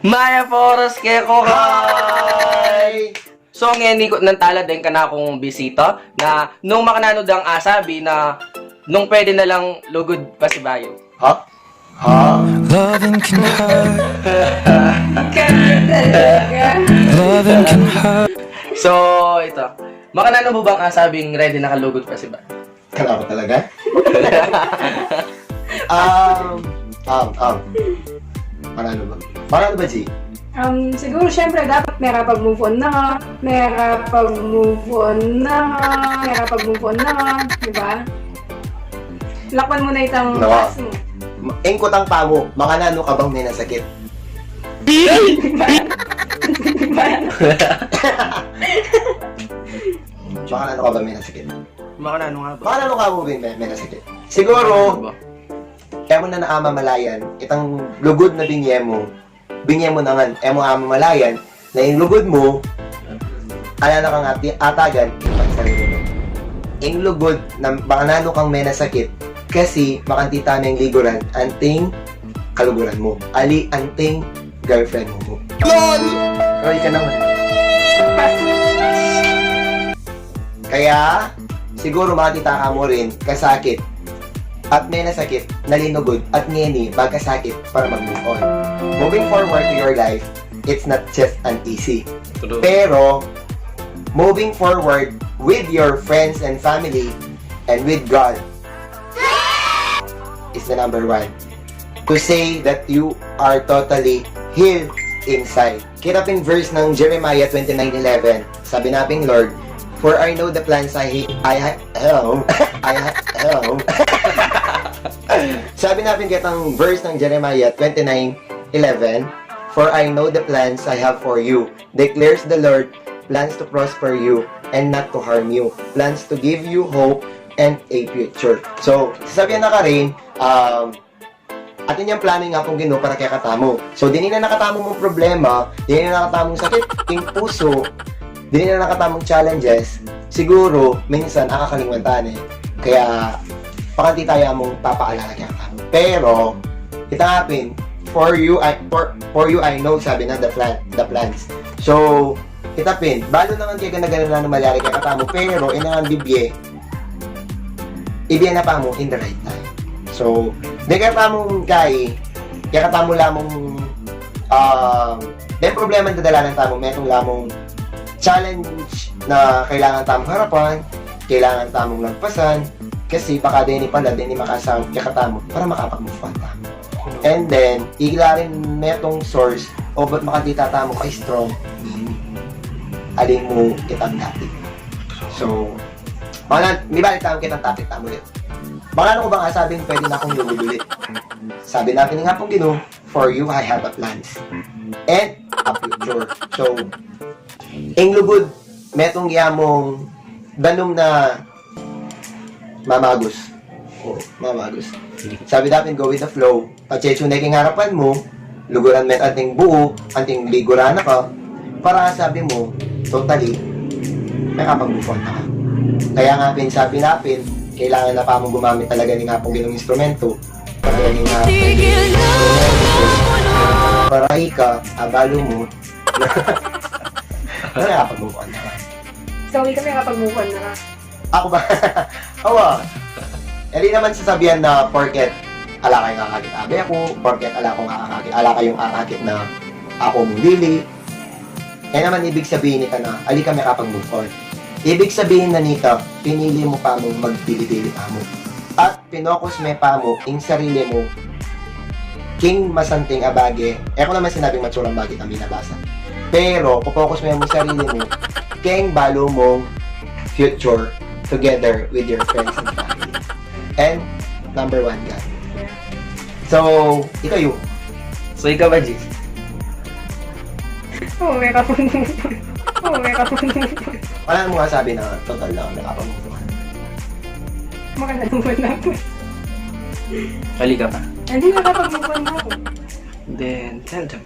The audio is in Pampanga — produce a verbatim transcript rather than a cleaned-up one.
Mayap a oras kekokan! Hi! So, ngeni ku-, nung talad deng kanakung bisita na nung makananu dang asabi na nung pwede na lang lugud pasibayu. Ha? Ha? Loving can hurt. Loving can hurt. So, ita. Makananu mu bang asabing ready na ka lugud pasibayu? Kailangan talaga? Um, um, um. Makananu ba? Makananu ba, G? Um, siguro, syempre, dapat makapag-move on na ka. Makapag-move on na ka. Makapag-move on na ka. Di ba? Lakwan mu na itang past mu. Ing kutang pa mu, makananu ka bang menasakit? Makananu ka bang menasakit? Makananu nga ba? Makananu ka mu bing me-, menasakit? Siguro, e mu na namamalayan, itang lugud na binye mu, binye mu na ngan, e mu namamalayan, na ing lugud mu, ala na kang ati-, atagan, ing pansarili mu. Ing lugud na makananu kang menasakit, kasi makanti tana ing liguran, anting kaluguran mu. Ali anting girlfriend mu. LOL! Roy ka naman. Kaya, siguro makakita ka mu rin, kasakit. At menasakit, na linugud, at ngeni, magkasakit para mag-move on. Moving forward to your life, it's not just an easy. True. Pero, moving forward with your friends and family and with God is the number one to say that you are totally healed inside. Kita pin verse ng Jeremiah twenty-nine eleven. Sabi na pin Lord, "For I know the plans I ha-, I ha-, oh, I ha-, oh." Sabi na pin kitang verse ng Jeremiah twenty-nine eleven, "For I know the plans I have for you, declares the Lord, plans to prosper you and not to harm you, plans to give you hope and a future." So, sasabian na karin, um, atin yang plano ing Apung Ginu para kekatamu. So, dinan na katamu mung problema, dinan na katamung sakit king pusu, dinan na katamung challenges, siguro, minsan, akakalingwan tana e. Kaya, pakanti taya mung papaalala kekatamu. Pero, ita pin, "For you, I, for, for you, I know," sabi na, the plan, the plans. So, ita pin, balu na ngan kaya gana-gana na malyari kekatamu, pero, ina ngan bibie, ibie na pa mu in the right time. So, deng kekatamu kai, kekatamu lamung, ah, deng problema na dadalanan tamu, metung lamung challenge na kailangan tamung harapan, kailangan tamung lagpasan, kasi baka deni pala, deni makasaup kekatamu para makapag-move on tamu. And then, ila rin metung source o ba't makakita tamu ka-strong, aling mu kitang dati. So, Baka, mibalik tamu kitang topic tamu ulit. Baka ano ku bang asabing pwede na kung lugud ulit? Sabi na pin ning Apung Ginu, "For you, I have a plans and a future." So, ing lugud, metung ya mung danum na mamagus. O, mamagus. Sabi na pin, go with the flow. Patse-tsu ne king arapan mu, luguran me anting buu, anting ligura na ka, para sabi mu, totally, makapag-move on na ka. Kaya nga pin, sabi na pin, kailangan na pa mung gumamit talaga ning Apung Ginung instrumento. Talaga ning Apung Ginung instrumento. Para ika, abalu mu, makapag-move on na ka. So, ika makapag-move on na ka. Aku ba? Awa. E di naman sasabian na porket ala kayung akakit abe ku, porket ala kung akakit, ala kayung akakit na aku mung dili. E naman ibig sabihin nita na ali ka makapag-move on. Ibig sabihin na nita, pinili mu pa mung magpili-pili pa mu. At pinokus me pa mu ing sarili mu king masanting a bage. E ku naman sinabing matsurang bage kang binabasa. Pero, popokus me mu sarili mu king balu mung future together with your friends and family. And, number one, God. So, ikayu. So, ika ba, G? Oo, makapag-move on. Oo, makapag-move on. Wala namang masabi na total na makapag-move on. Makapag-move on na ako. Ali ka pa? Hindi, makapag-move on na ako. Then, tell them.